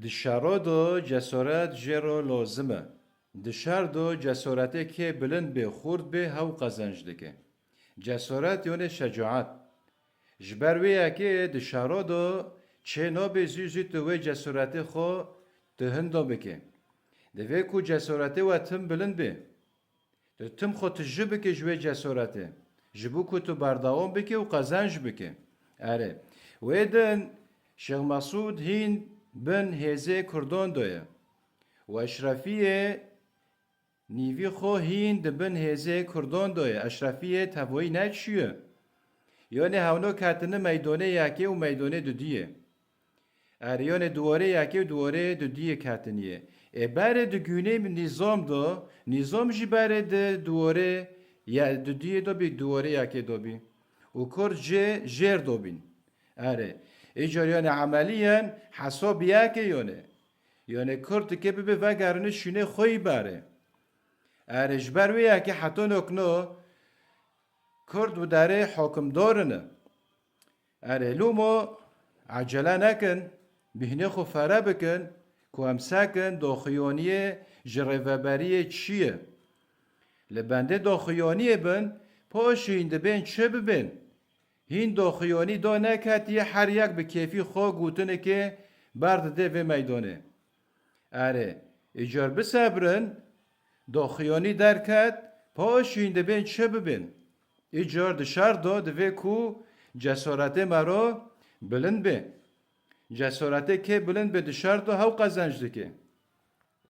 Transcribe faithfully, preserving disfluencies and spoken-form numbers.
Di şero de cesaret jê re lazim e. Di şer de cesaretê kê bilind bê, xurt bê, hew qezenc dike. Cesaret yone şecaet. Ji ber wê yekê di şero de çê nabê zû zû tu wê cesaretê xwe tu hinda bike. Divê ku cesaretê we tim bilind bê. Tu tim xwe tije bike ji wê cesaretê, ji bo ku tu berdewam bike û qezenc bike. Erê, wê din Şêx Mesûd hîn bin hêzê Kurdan de ye û Eşrefiyê nîvî xwe hîn di bin hêzê Kurdan de ye. Eşrefiyê tevayî neçûye. Yanê hewno ketine meydonê yekê û meydonê dudiyê. Erê, yanê di warê yekê û di warê dudiyê ketiniyê. Ê berê di gûnê nîzam de, nîzam jî berê di di warê ye-, dudiyê de bî, di warê yekê de bî. Û kurd jê jêr de bîn. Erê, îcar yanê emeliyen hesab yekê yanê. Yanê kurd dike bibe vegerine şûnê xwe yî berê. Erê, ji ber wê yekê heta nokno kurd û derê hokimdar in. Erê, lûmo ecele nekin, bîhnê xwe fere bikin ku em sekin doxuyaniyê ji rêveberiyê çi ye. Li bendê doxuyaniyê bin, paşî hîn dibên çi bibên? Hîn doxuyanî da neketiye, her yek bi kêfî xwe gotinekê berdide vê meydonê. Erê, îcar bisebrin, doxuyanî derket, paşî hîn dibên çi bibên? Îcar di şer de divê ku cesaretê me re bilind bê. Cesaretê kê bilind bê di şer de hew qezenc dike.